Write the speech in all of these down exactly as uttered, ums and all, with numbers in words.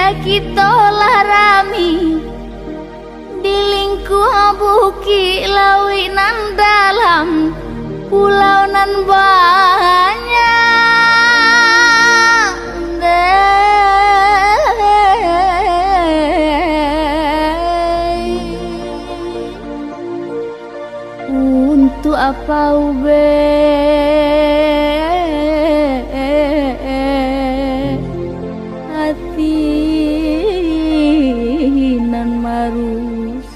Kito lah rami di lingkuang bukik, lauik nan dalam, pulau nan banyak. Untuak apa ubek ati nan marusuah?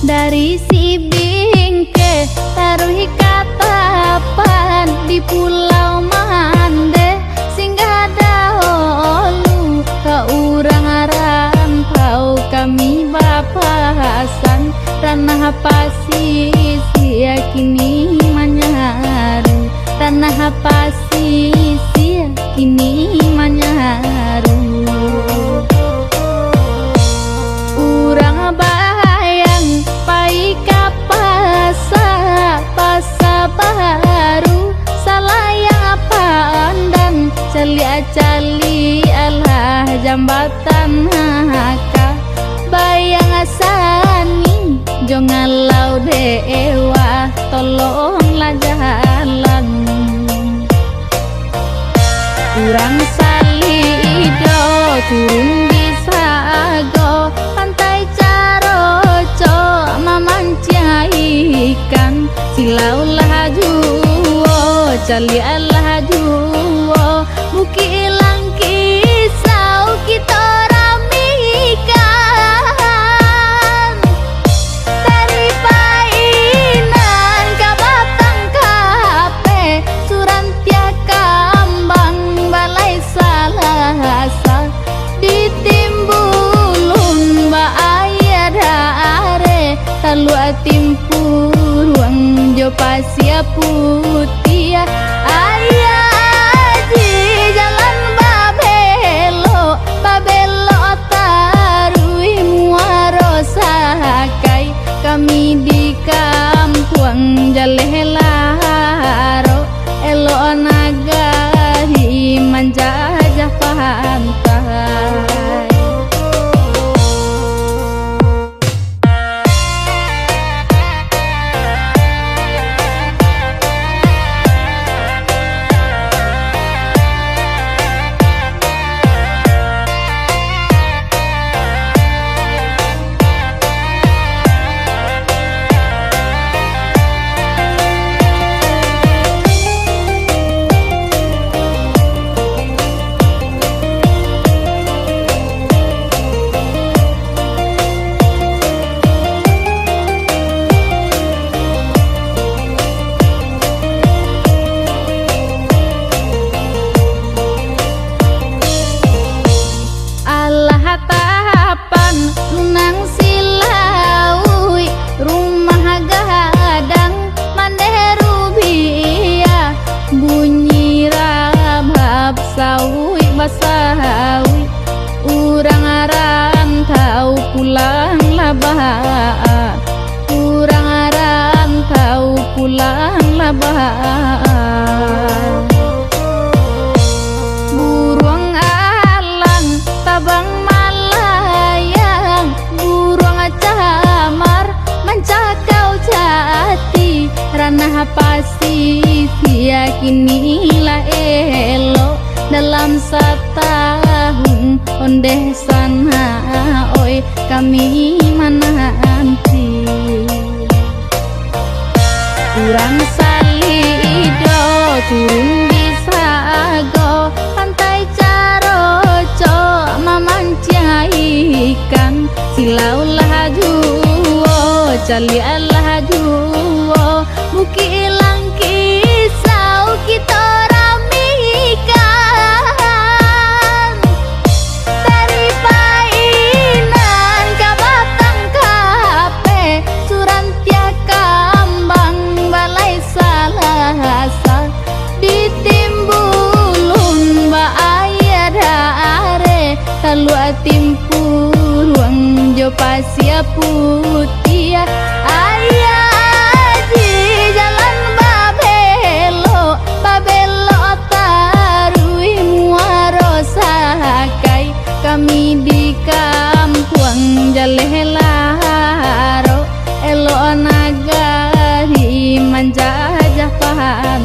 Dari Sibingke taruih ka Tapan di Pulau Mandeh, singgah dahulu ka urang rantau kami bapasan, ranah pasisia kini manyaru, ranah pasisia kini manyaru. Urang Bayang pai ka pasa, pasa baru, salayang pandan, caliak-caliak lah jambatan ka. Bayang Sani jo Ngalau Dewa, tolonglah jalan. Urang Salido turun di Sago, Pantai Caroco mamanciang ikan. Silau lah juo, caliak lah juo, Bukik Langkisau kito ramikan. Dari Painan ka Batang Kape, Surantiah Kambang, Balai Salasa, di Timbulun ba aia dare, Taluak Timpuruang jo Pasia Putiah. Aia Aji jalan babelok, babelok taruih Muaro Sakai, kami di Kampuang Jaleh Laro, elok nagari manjajah pantai. Alah Tapan, Lunang Silauik, Rumah Gadang, Mandeh Rubiah, bunyi rabab sauik basauik, urang rantau pulang lah baa. Urang rantau pulang lah baa. Buruang alang tabang malayang, buruang camar mancakau jati, ranah pasisia kini lah elok. Dalam satahun ondeh sanak, oi, kami mananti. Urang Salido turun di Sago, Pantai Caro Cok mamanciang ikan, silaulah juo, caliaklah juo, Bukik Langkisau kito ramikan. Dari Painan ka Batang Kapeh, Surantiah Kambang, Balai Salasa, di Timbulun ba aia dareh, Taluak Timpuruang jo Pasia Putiah. Aia Aji jalan babelok, babelok taruih Muaro Sakai. Kami di kampuang jaleh laro, elok nagari manjajah pantai.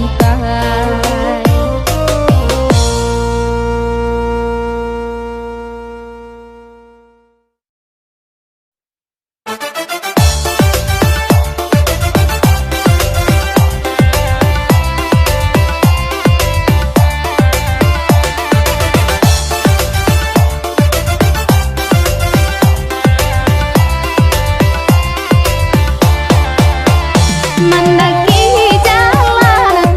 Mandaki jalan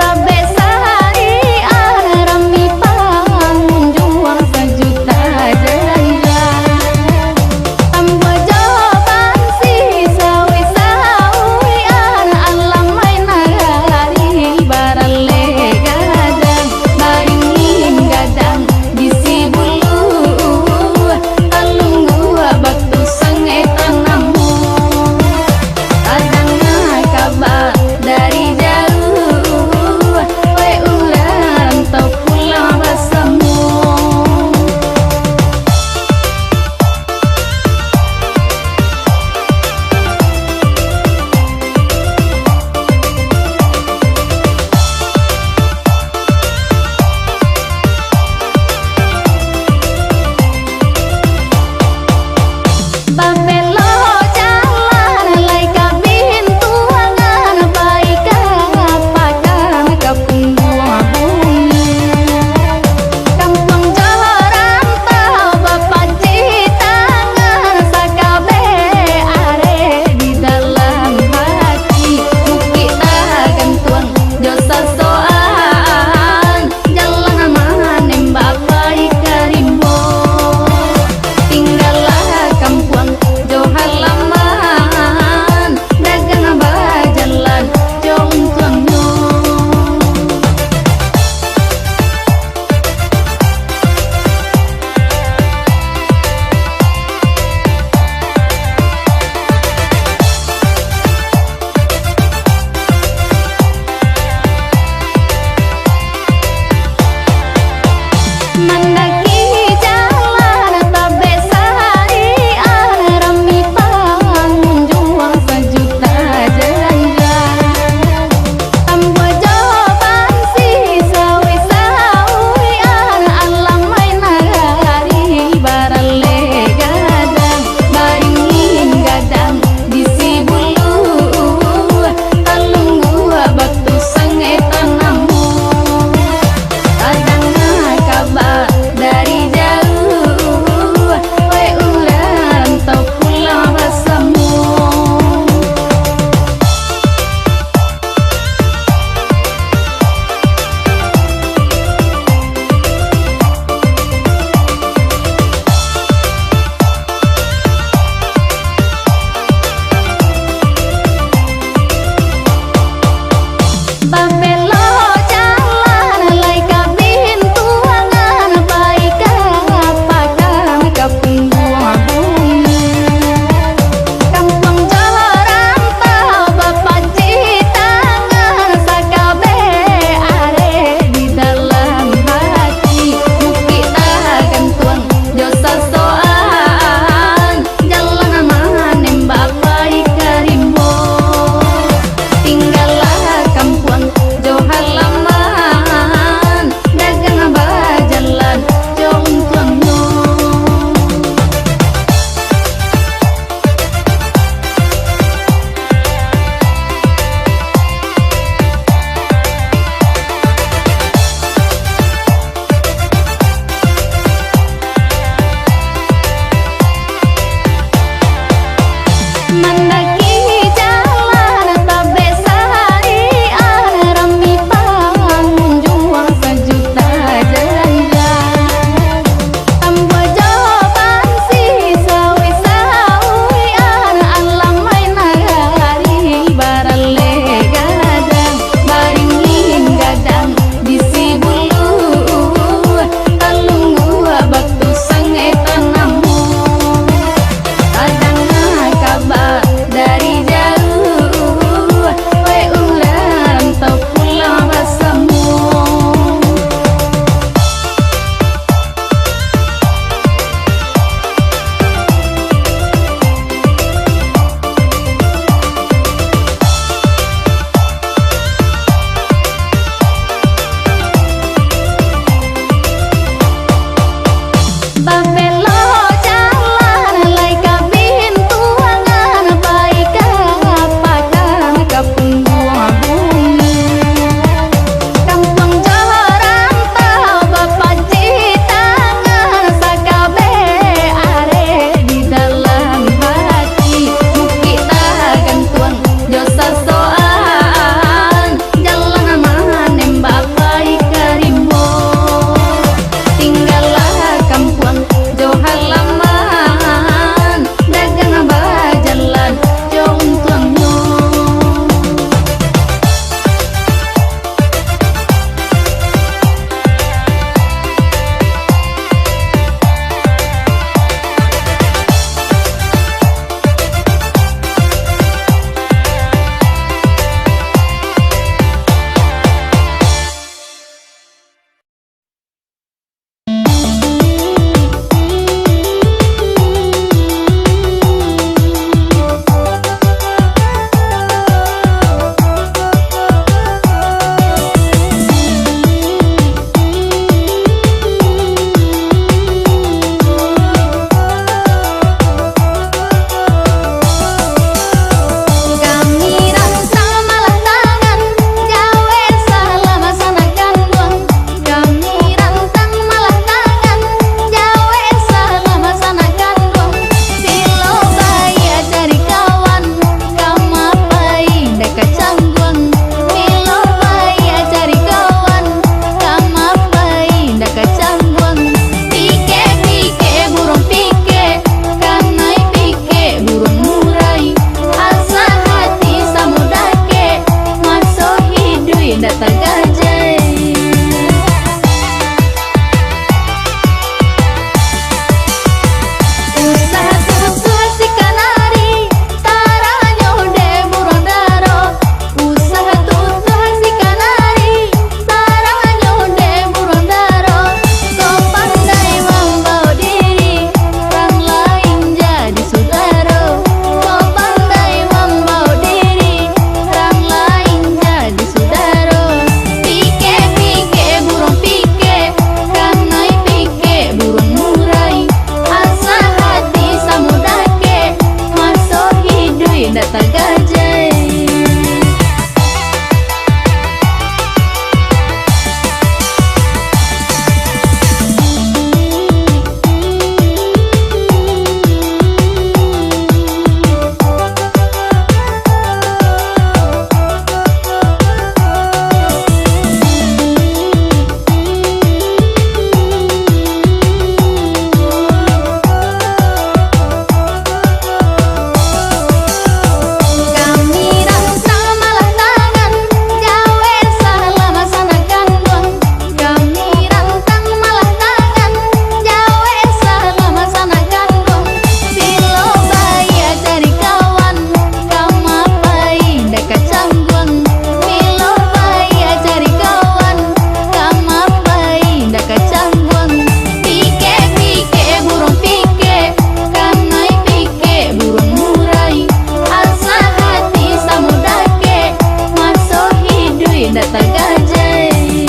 Ndak tagajai.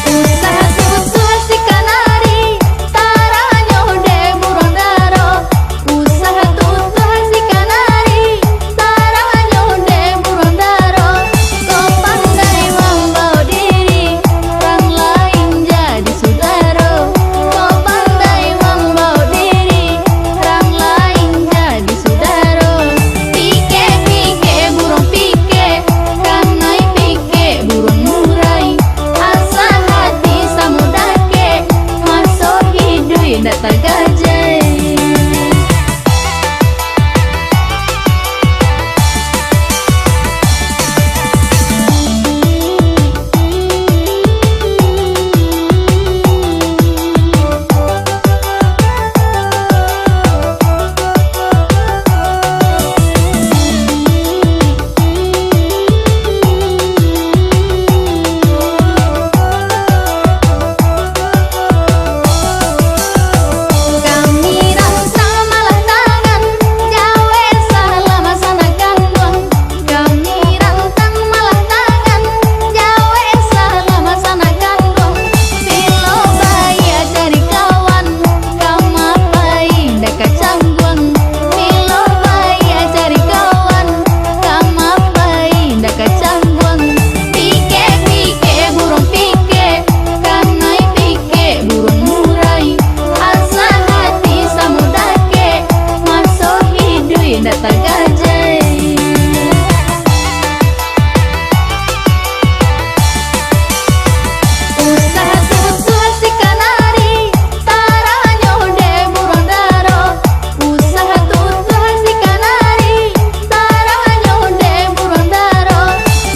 Usah tutuah si kanari, taranyo dek buruang daro. Usah tutuah si kanari, taranyo dek buruang daro. Ko pandai mambao diri, urang lain jadi sudaro. Ko pandai mambao diri, urang lain jadi sudaro. Pikek-pikek buruang pikek, kanai pikek buruang murai. Asa hati samo dakek, maso hiduik ndak tagajai. Kami rantang malah tangan, jawek salah masanakan duang. Kami rantang malah tangan, jawek salah masanakan duang. Bilo baiak cari kawan, ka ma pai ndak ka cangguang. Bilo baiak cari kawan, ka ma pai ndak ka cangguang. Pikek-pikek buruang pikek, kanai pikek buruang murai. Asa hati samo dakek, maso hiduik ndak tagajai. Usah tutuah si kanari, taranyo dek buruang daro. Usah tutuah si kanari, taranyo dek buruang daro.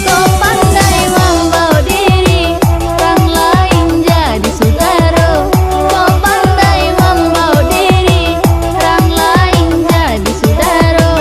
Ko pandai mambao diri, urang lain jadi sudaro. Ko pandai mambao diri, urang lain jadi sudaro.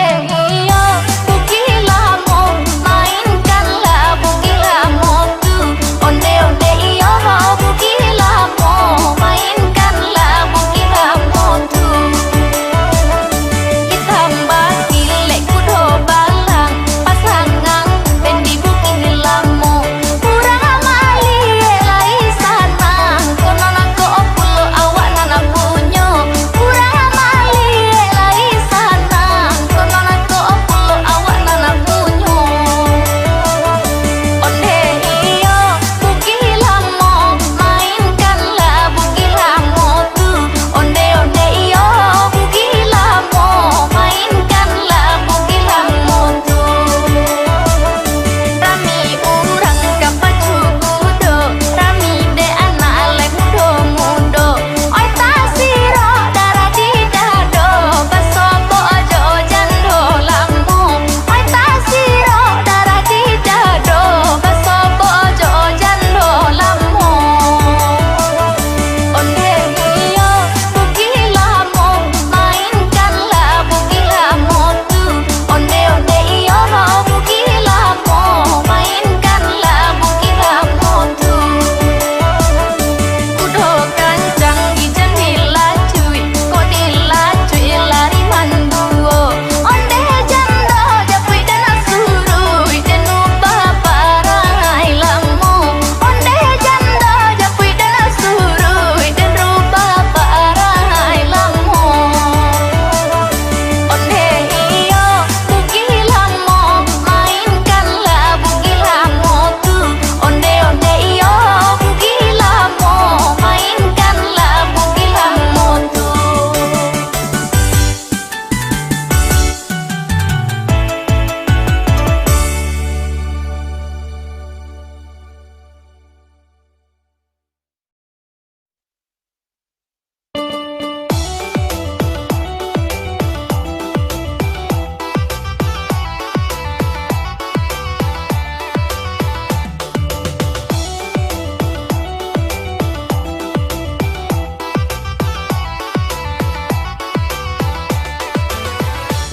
Iyo, Bugih Lamo, mainkanlah Bugih Lamo tu. Onde-onde iyo, Bugih Lamo, mainkanlah Bugih Lamo tu. Itam bakilek kudo balang, pasangan bandi Bugih Lamo. Urang maliek lai sanang, konon ko pulo awak nan punyo. Urang maliek lai sanang, konon ko pulo awak nan punyo. Onde iyo, Bugih Lamo, mainkanlah Bugih Lamo tu. Onde-onde iyo, Bugih Lamo, mainkanlah Bugih Lamo tu. Rami urang ka pacu kudo, rami dek anak alai mudo-mudo. Oi tasirok darah di dado, basobok jo jando lamo. Oi tasirok darah di dado, basobok jo jando lamo. Onde iyo, Bugih Lamo, mainkanlah Bugih Lamo tu. Onde-onde iyo, Bugih Lamo, mainkanlah Bugih Lamo tu. Kudo kancang ijan dilacuik, kok dilacuik lari manduo. Onde jando japuik dan suruik, den rubah parangai lamo. Onde jando japuik dan suruik, den rubah parangai lamo. Onde iyo, Bugih Lamo, mainkanlah Bugih Lamo tu. Onde-onde iyo, Bugih Lamo, mainkanlah Bugih Lamo tu.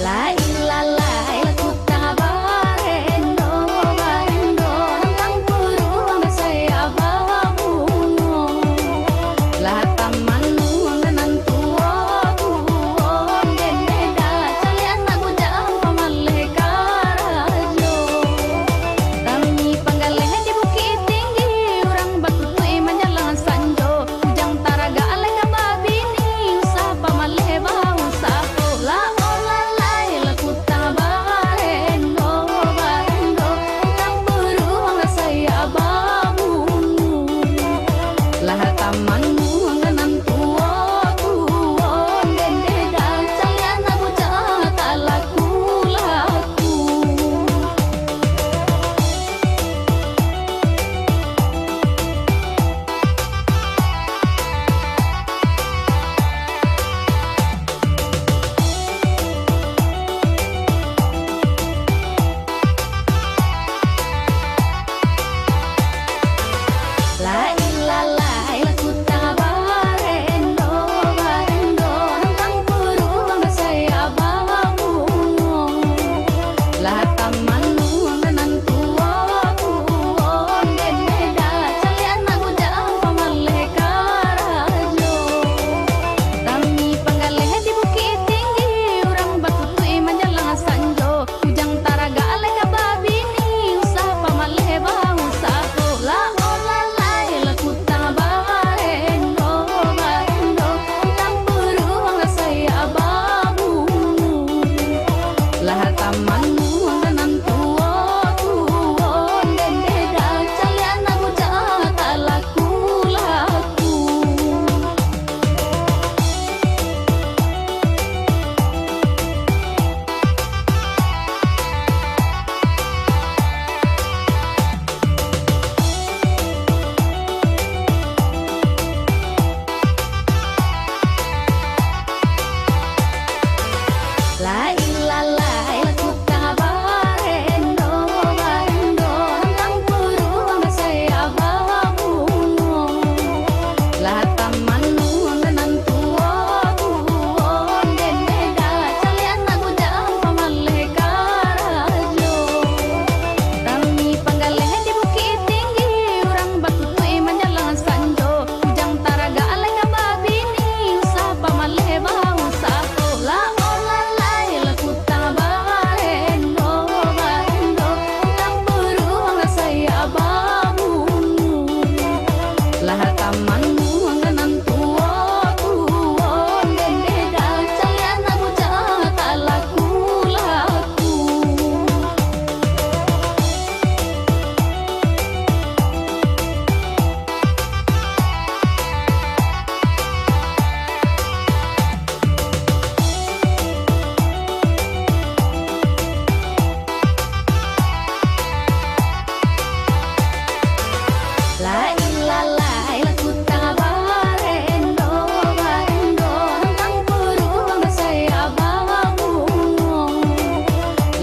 Lai lalai lah kutang barendo, barendo, nantang buruang basayap babungo. Lah taman nuang nan tuo-tuo, dendeh dah caliak anak bujang pamaleh karajo. Rami panggaleh di Bukik Tinggi, urang batutuik manjalang sanjo. Bujang taragak alai ka babini, usah pamaleh bausaho. Lah olah lai lah kutang barendo, barendo, nantang buruang basayap babungo. Lah taman nuang nan tuo-tuo, dendeh dah caliak anak bujang talaku-laku. Lai lalai lah kutang barendo, barendo, nantang buruang basayap babungo. Lah taman nuang nan tuo-tuo, dendeh dah caliak anak bujang pamaleh karajo. Rami panggaleh di Bukik Tinggi, urang batutuik manjalang sanjo. Bujang taragak alai ka babini, usah pamaleh bausaho. Lah olah lai lah kutang barendo, barendo, nantang buruang basayap babungo. Lah taman nuang nan tuo-tuo, dendeh dah caliak anak bujang talaku-laku. Lai lalai lah kutang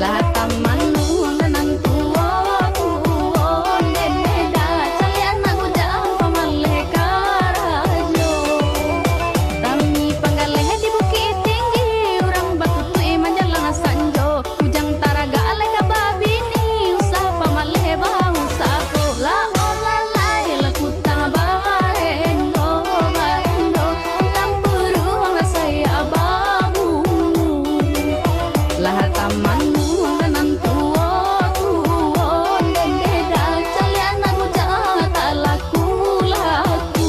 Lah taman nuang nan tuo-tuo, dendeh dah caliak anak bujang pamaleh karajo. Kami panggaleh di Bukik Tinggi, urang batutuik manjalang sanjo. Bujang taragak alai ka babini, usah pamaleh bausako. Lah olah lai lah kutang barendo, barendo, tampuruang lah sayak babulu. Lah taman nuang nan tuo-tuo, dendeh dah caliak anak bujang talaku-laku.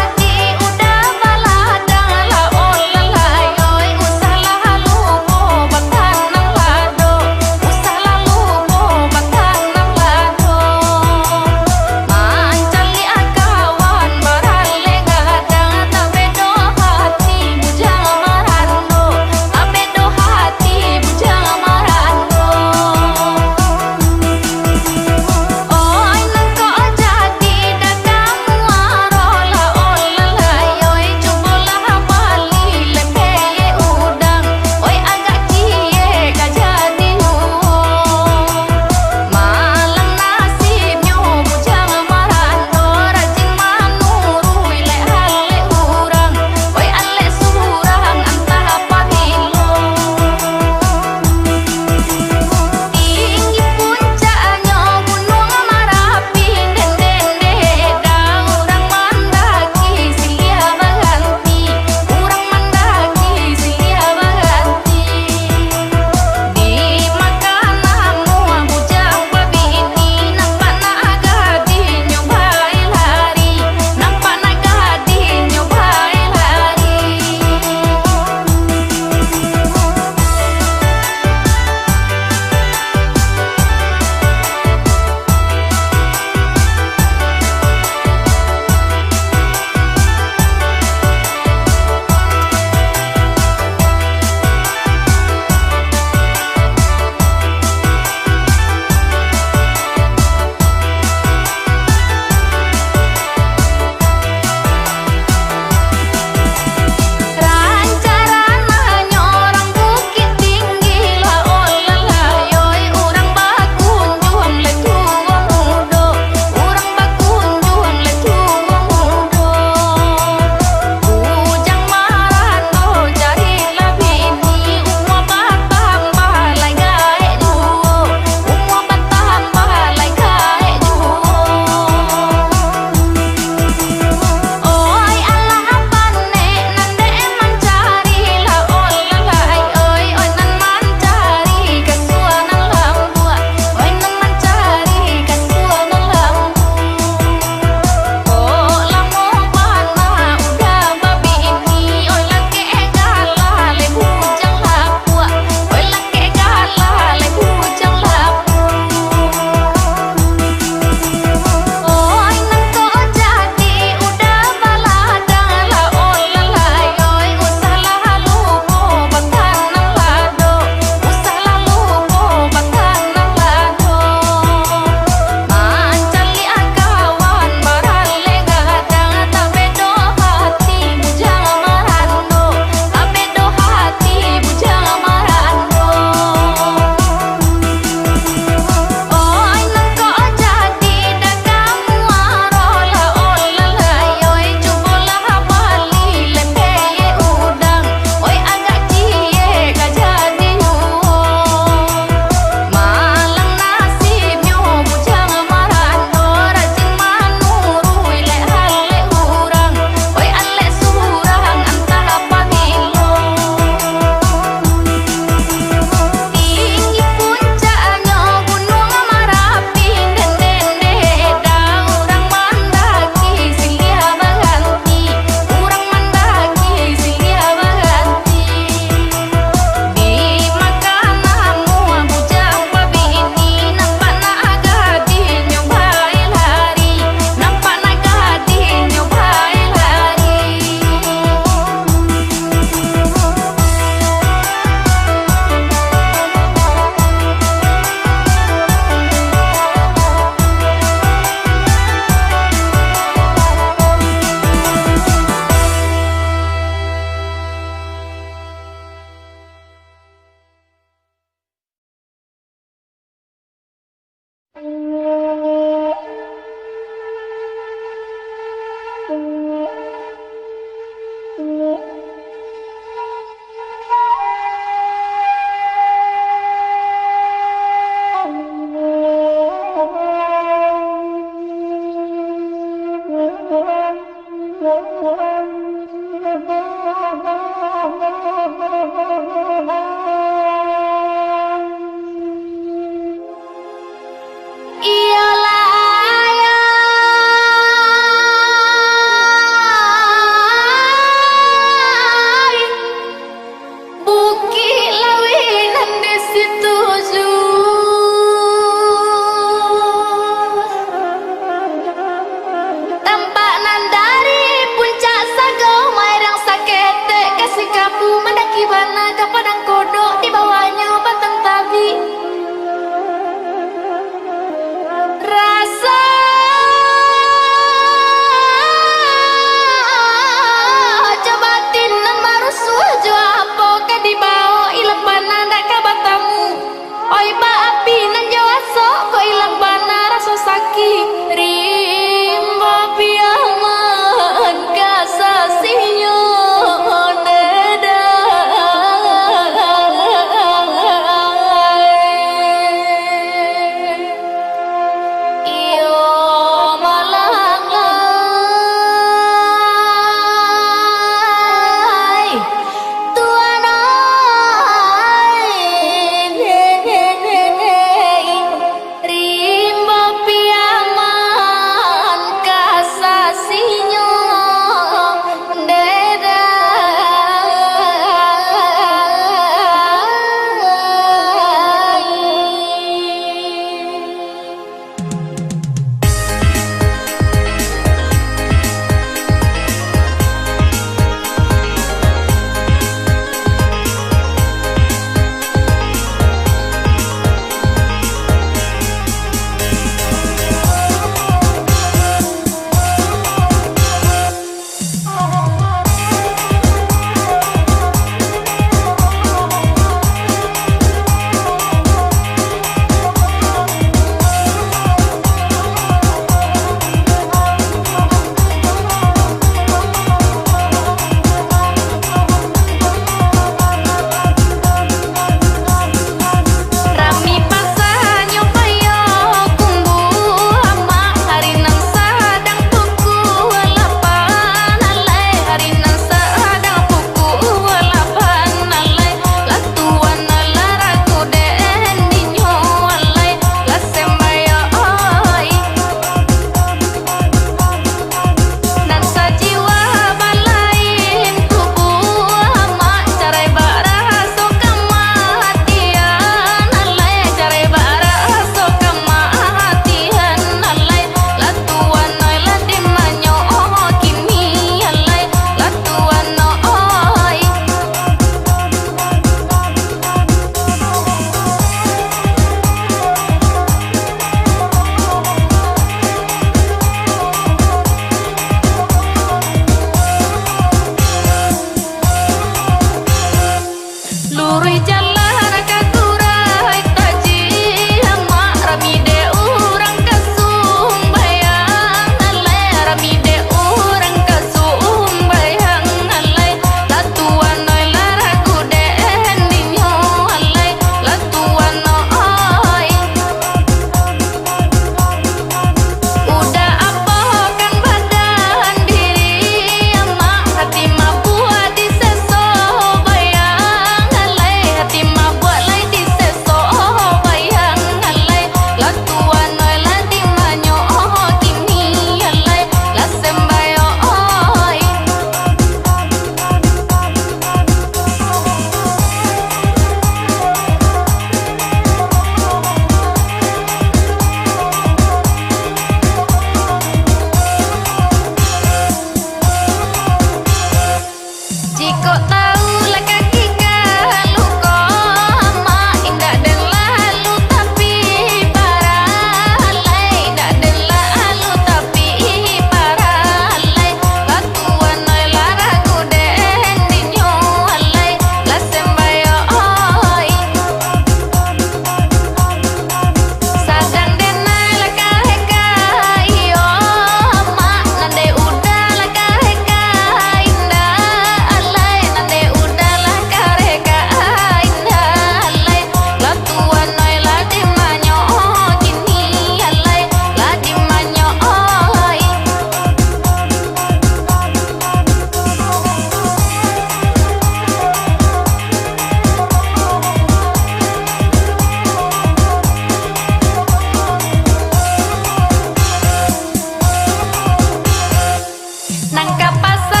Ka pasar